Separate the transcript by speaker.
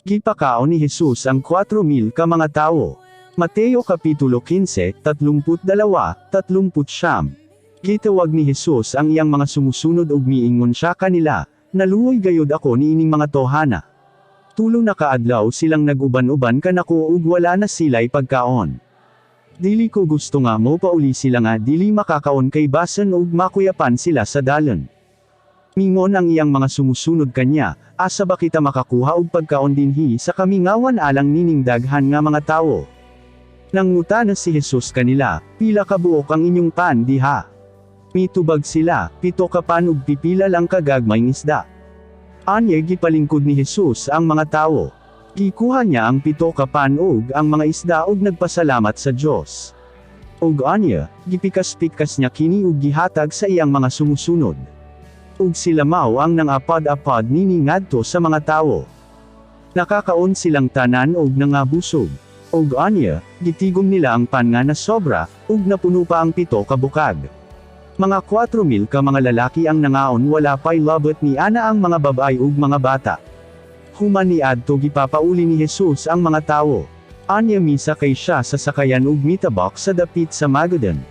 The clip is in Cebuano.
Speaker 1: Gipakaon ni Jesus ang 4,000 ka mga tawo. Mateo Kapitulo 15, 32, 39. Gitawag ni Jesus ang iyang mga sumusunod ug miingon siya kanila, "Naluoy gayud ako niining mga tawhana. 3 na kaadlaw silang nag-uban-uban kanako ug wala na sila'y pagkaon. Dili ko gusto nga mopauli sila nga dili makakaon kay basan ug makuyapan sila sa dalan." Mingon ang iyang mga sumusunod kanya, "Asa ba kita makakuha og pagkaon dinhi sa kamingawan alang nining daghan nga mga tawo?" Nangutana si Jesus kanila, "Pila ka buok ang inyong pan diha?" Mitubag sila, "7 ka pan ug pipila lang ka gagmayng isda." Anya gipalingkod ni Jesus ang mga tawo. Gikuha niya ang 7 ka pan ug ang mga isda ug nagpasalamat sa Dios. Ug anya, gipikas-pikas niya kini ug gihatag sa iyang mga sumusunod. Ug sila mao ang nang-apod-apod nini ngadto sa mga tawo. Nakakaon silang tanan ug nangabusog. Ug anya, gitigom nila ang pan nga nasobra, ug napuno pa ang 7 ka bukag. Mga 4,000 ka mga lalaki ang nangaon, wala pa'y labot ni ana ang mga babay ug mga bata. Human niadto, gipapauli ni Jesus ang mga tawo. Anya misakay siya sa sakayan ug mitabok sa dapit sa Magadan.